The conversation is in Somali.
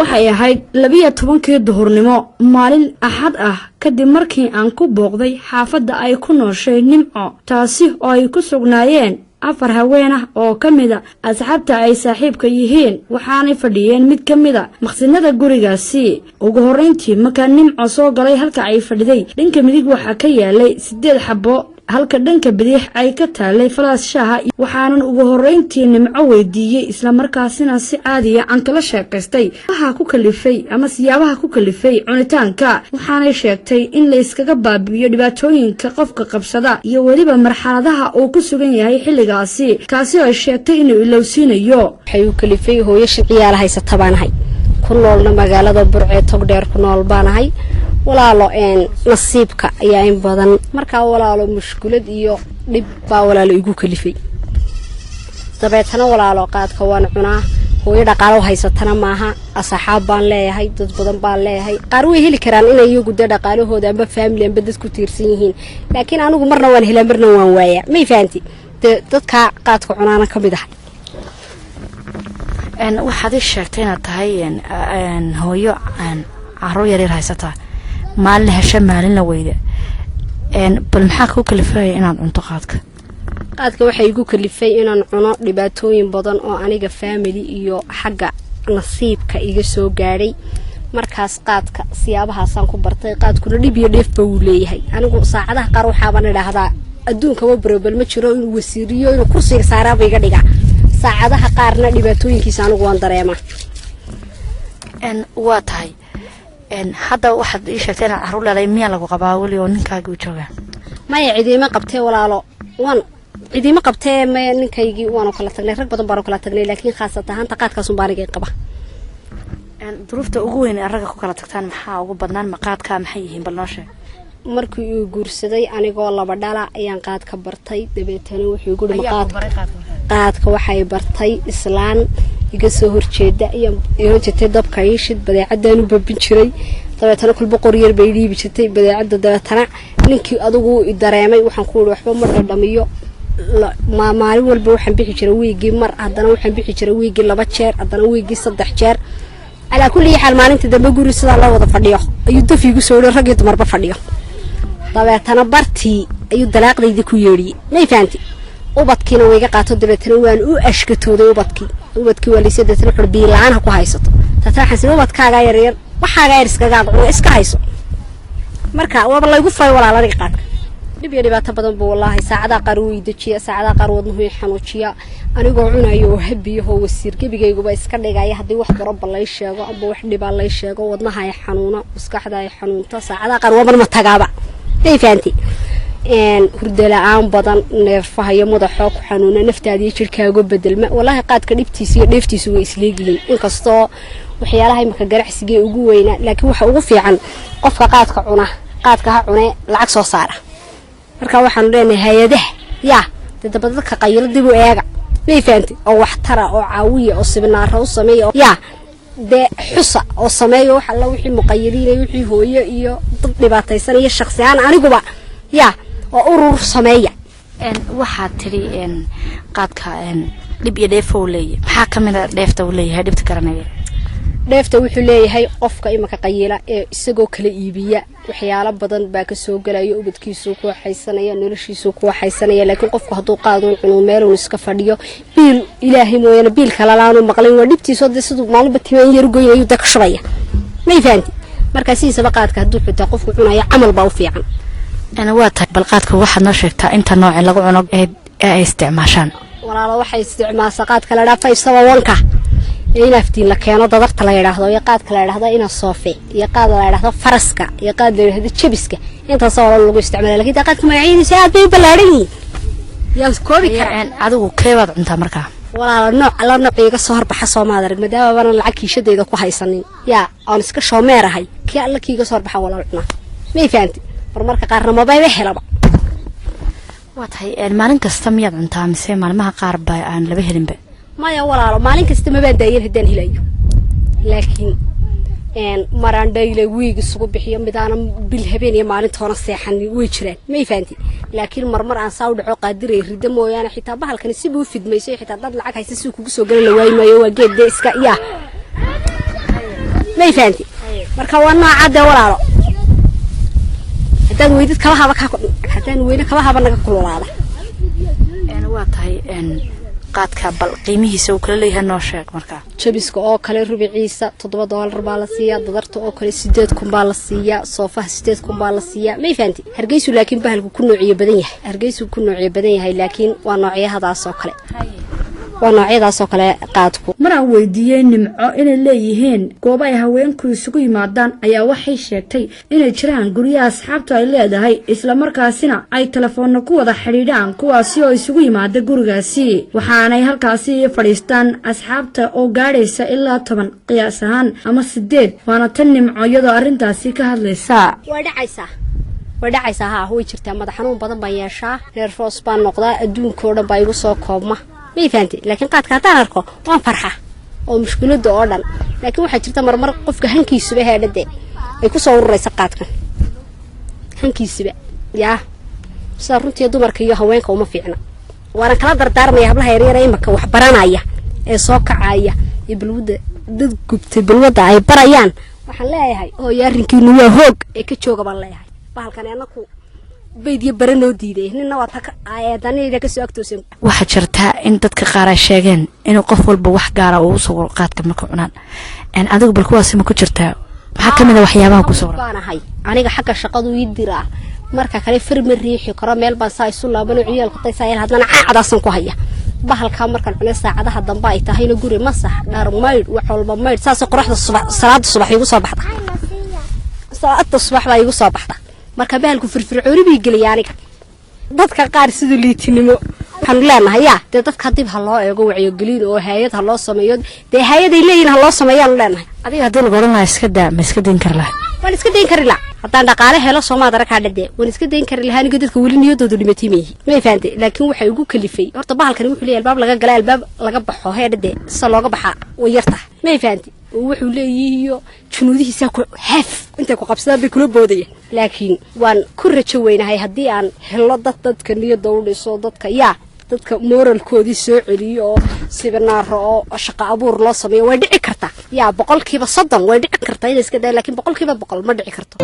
Waxay ahayd 12-kii duhurnimo maalin Axad ah, kadib markii aan ku booqday xaafadda ay ku nooshay Nimco, taasi oo ay ku sugnaayeen afar haween ah oo ka mida asxaabta ay saaxiibka yihiin. Waxaanay fadhiyeen mid ka mida maqsinada gurigaasi. Ugu horrayntii, markaa Nimco soo galay halka ay fadhiday, dhanka midig waxaa ka yaalay siddeed xabo, halka dhanka bidix ay ka taalay falaas shaaha. Waxaanan ugu horrayntii Nimco weydiiyey, islamarkaasina si caadiya aan kala sheekaystay waxa ku kalifay ama siyaabaha ku kalifay cunitaanka. Waxaanay sheegtay in la iskaga baabi'iyo dhibaatooyinka qofka qabsada iyo weliba marxaladaha uu ku sugan yahay xilligaasi, kaasi oo ay sheegtay inuu ilowsiinayo. Waxay u kalifay, hooyo shan ciyaala haysata baanahay, ku noolna magaalada Burcee Togdheer ku nool baanahay. Walaalo, nasiibka ayaa in badan markaa, walaalo, mushkulad iyo dhib baa, walaalo, igu kalifay. Dabeetana, walaalo, qaadka waan cunaa. Hooyo dhaqaalo haysatana maaha. Asxaab baan leeyahay, dad badan baan leeyahay. Qaar way heli karaan inay iyagu dee dhaqaalahooda amba family amba dad ku tiirsan yihiin, laakiin anigu marna waan helaa, marna waan waayaa. May fahanti? Dee dadka qaadka cunaana ka mid ahay. Waxaad ii sheegtay inaad tahay hooyo caruur yaryar haysataa, maalin hesha, maalinla weyda. Bal maxaa kuu kalifaya inaad cunto qaadka? Qaadka waxaa igu kalifay inaan cuno dhibaatooyin badan oo aniga family iyo xagga nasiibka iga soo gaadhay. Markaas qaadka siyaabahaasaan ku bartay. Qaadkuna dhib iyo dheefba wuu leeyahay. Anigu saacadaha qaar waxaaban idhaahdaa, adduunkaba barobel ma jiro, inuu wasiiriyo, inuu kursiga saaraaba iga dhigaa. Saacadaha qaarna dhibaatooyinkiisa anigu waan dareemaa. Waa tahay. Hadda waxaad ii sheegtay inaad caruur leedahay. Miyaa lagu qabaa weli oo ninkaagii u joogaa? Maya, cidiima qabtee, walaalo. Waan cidiima qabtee. Maya, ninkaygii waanu kala tagnay, rag badan baanu kala tagnay, laakiin khaasat ahaanta qaadkaasun baa anigay qaba. Duruufta ugu weyn ee ragga ku kala tagtaan maxaa ugu badnaan? Maqaadka maxay yihiin? Bal noo sheeg. Markii uu guursaday anigoo laba dhala ayaan qaadka bartay. Dabeetana wuxuu igu yidhi qaadka waxay bartay islaan iga soo horjeeda iyo iran jirtay dabka iishid. Badeecadaan u babin jiray. Dabeetana kolba qoryar bay dhiibi jirtay badeecada. Dabeetana ninkii adigu i dareemay. Waxaan ku yidhi, waxba ma dhadhamiyo. Maalin walba waxaan bixi jiray wiigii mar, haddana waxaan bixi jiray wiigii laba jeer, haddana wiigii saddex jeer. Calaa kulli xaal, maalintii dambe guri sidaa loo wada fadhiyo ayuu daf igu soo yidhi, rag iyo dumarba fadhiyo. Dabeetana bartii ayuu dalaaqdaydii ku yeedhiyey. May fahanti? Ubadkiina wayga qaato. Dabeetana waan u ashkatooday ubadkii. Ubadkii waa laysa. Dabeetana wuxuu biyo la-aan ha ku haysato. Dabeetana waxaan sii ubadkaagaa yaryar, waxaagaa yar iskaga cuno, iska hayso. Marka waaba laygu furay, walaal. Aniga qaadka dhib iyo dhibaato badan buu, wallaahi. Saacadaha qaar wuu dejiya, saacadaha qaar wadnuhu i xanuujiya. Anigoo cunayo oo habiyahoo wasiir gebigayguba iska dhigaya, haddii wax daroba lay sheego amba wax dhibaa lay sheego, wadnaha ay xanuuno, maskaxda ay xanuunto. Saacadaha qaar waaban ma tagaaba. May fahanti? Hurdo la-aan badan, neerfaha iyo madaxoo ku xanuuna, naftaada iyo jirkaago bedelma. Wallaahi, qaadka dhibtiisa iyo dheeftiisu way isleegyihiin, inkastoo waxyaalaha imika ganacsiga ugu weynaa. Laakiin waxa ugu fiican, qofka qaadka cuna, qaadka ha cunee, lacag soo saara. Marka waxaanu leenahay hay-adaha yaa dee daba dadka qayilo dib u eega. May fahanti? Oo waxtara oo caawiya oo sibinaaro u sameeya, yaa dee xusa oo sameeya wax alla wixii muqayiliinay, wixii hooyo iyo dad dhibaataysan iyo shaksi ahaan aniguba, yaa oo urur sameeya. Waxaad tidhi qaadka dhib iyo dheefa uu leeyahay. Maxaa ka mid a dheefta uu leeyahay, dhibta garanaya? Dheefta wuxuu leeyahay, qofka imanka qayila ee isagoo kala iibiya, waxyaalo badan baa kasoo gelaya. Ubadkiisuu ku waxaysanaya, noloshiisuu ku waxaysanaya. Laakiin qofku hadduu qaaduun cunuu, meeluun iska fadhiyo, biil Ilaahay mooyaane biil kalalaanu maqlayn, waa dhibtiisoo dee siduu maalinba timaan yar goynayu dee ka shubaya. May fahanti? Markaa sidiisaba qaadka hadduu xitaa qofku cunayo, camal baa u fiican. Waa tahay. Bal qaadka waxaad noo sheegtaa inta nooce lagu cuno ee ay isticmaashaan. Walaalo, waxay isticmaashaa qaadka la idhaha 571-ka ee in aftiin la keeno, dadarta la yidhaahdo, iyo qaadka la yidhaahdo ina soofe, iyo qaad la yidhaahdo faraska, iyo qaad la yidhaahdo jebiska. Intaasoo walaalo lagu isticmaala. Lakin dee qaadka magacyadiisa aad bay u ballaaran yihiin, yaa koobi karaa? Adigu keebaad cuntaa markaa? Walaalo, nooc alla nooc iga soo horbaxa soomaad arag. Maadaama baanan lacag kiishadayda ku haysanin, yaa oon iska shoomeer ahay, kii alla kiiga soo horbaxa, walaal, cunaa. May fahanti? Marmarka qaarna mabayba helaba. Waa tahay. Maalin kasta miyaad cuntaa mise maalmaha qaar ba aan laba helinba? Maya, walaalo, maalin kasta mabaan daayin haddaan helayo. Laakiin maraan dhayle wiig isugu bixiyo, midaanan bil habeen iyo maalintoona seexan way jiraan. May fahanti? Laakiin marmar aan saa u dhaco, qaadiray riddo mooyaane, xitaa bahalkani sibuu u fidmaysay. Xitaa dad lacag haysta si kugu soo gala la waayi maayo. Waa geed dee iska yaa. May fahanti? Marka waa nooca dee walaalo, haddaan weydid kabahaba kaa, haddaan weyne kabahaba naga kululaada. Waa tahay. Qaadka bal qiimihiisa uu kala leeyahay noo sheeg markaa. Jabiska oo kale rubiciisa $7 baa la siiyaa, dadarta oo kale 8,000 baa la siiyaa, soofaha 8,000 baa la siiyaa. May fahanti? Hargeysu laakiin bahalku ku noociyo badan yahay, Hargeysu ku noociyo badan yahay, laakiin waa noocyahadaas oo kale, waa noocyadaas oo kale qaadku. Maraan weydiiyey Nimco inay leeyihiin goobo ay haweenku isugu yimaadaan, ayaa waxay sheegtay inay jiraan guryaha asxaabtu ay leedahay, islamarkaasina ay telefoonna ku wada xidhiidhaan, kuwaasi oo isugu yimaada gurigaasi. Waxaanay halkaasi fadhiistaan asxaabta oo gaadhaysa ilaa 10 qiyaas ahaan ama 8. Waana tan Nimco iyadoo arrintaasi ka hadlaysa. Way dhacaysaa, way dhacaysaa, haa, way jirtaa. Madax xanuun badan baan yeeshaa, nervous baan noqdaa, adduunka oo dhan baa igu soo koobma. May fahanti? Laakiin qaadka haddaan arko waan farxa oo mushkiladda oo dhan. Laakiin waxaa jirta marmar qofka hankiisuba heedhade ay ku soo ururaysa qaadkan hankiisuba. Yaa sidaa runtii dumarka iyo haweenka uma fiicna. Waana kala dardaarmaya hablaha yaryar ee imaka wax baranaya ee soo kacaya ee balwadda dad gubtay balwadda ay barayaan. Waxaan leeyahay, hooyo, arrinkiinu waa hoog ee ka jooga baan leeyahay. Bahalkan anaku bayd iyo bare noo diiday, nina waa ta eedanida kasoo agtoosan. Waxaa jirtaa in dadka qaar ay sheegeen inuu qof walba wax gaara uu usoo qaadka marka cunaan. Adigu bal kuwaasi ma ku jirtaa? Maxaa kamid a waxyaabaha ku soo Baan ahay aniga. Xagga shaqadu ii diraa, marka kale far ma riixi karo, meel baan saa isu laabano, ciyaalku tay saa, haddana caacadaasan ku haya. Bahalkaa markaan cunay saacadaha dambe ay tahayna guri masax, dhar maydh, wax walba maydh, saasoo qoraxda subax, salaada subax igu soo baxda, salaada subax baa igu soo baxda. Marka bahalku firfircooni bay geliya aniga. Dadka qaar siduu liitinimo waxaanu leenahay, yaa dee dadka dib ha loo eego, wacyigelin oo hay-ad ha loo sameeyo, dee hay-aday leeyihin ha loo sameeyaanu leenahay. Adiga haddii lagu odhan lahaa iska daa, ma iska dayn kari lahay? Waan iska dayn kari laha haddaan dhaqaale helo. Soomaad arakaa dhade, waan iska dayn kari lahaa. Aniga dadka weli niyadoodu dhimatay mayihi, may fahantay? Laakiin waxay igu kalifay horta bahalkani wuxuu leeyahay albaab laga gala, albaab laga baxo. Heedhade sida looga baxaa way yartahay, may fahantay? Oo wuxuu leeyihiyo junuudihiisa ku heef intay ku qabsadaan bay kula boodaya. Laakiin waan ku rajo weynahay haddii aan helo dad dadka niyadda u dhiso, dadka yaa dadka moralkoodii soo celiyo oo sibinaaro oo shaqo abuur loo sameeyo, way dhici kartaa. Yaa 30% way dhici kartaa inay iska daya, lakiin 100% ma dhici karto.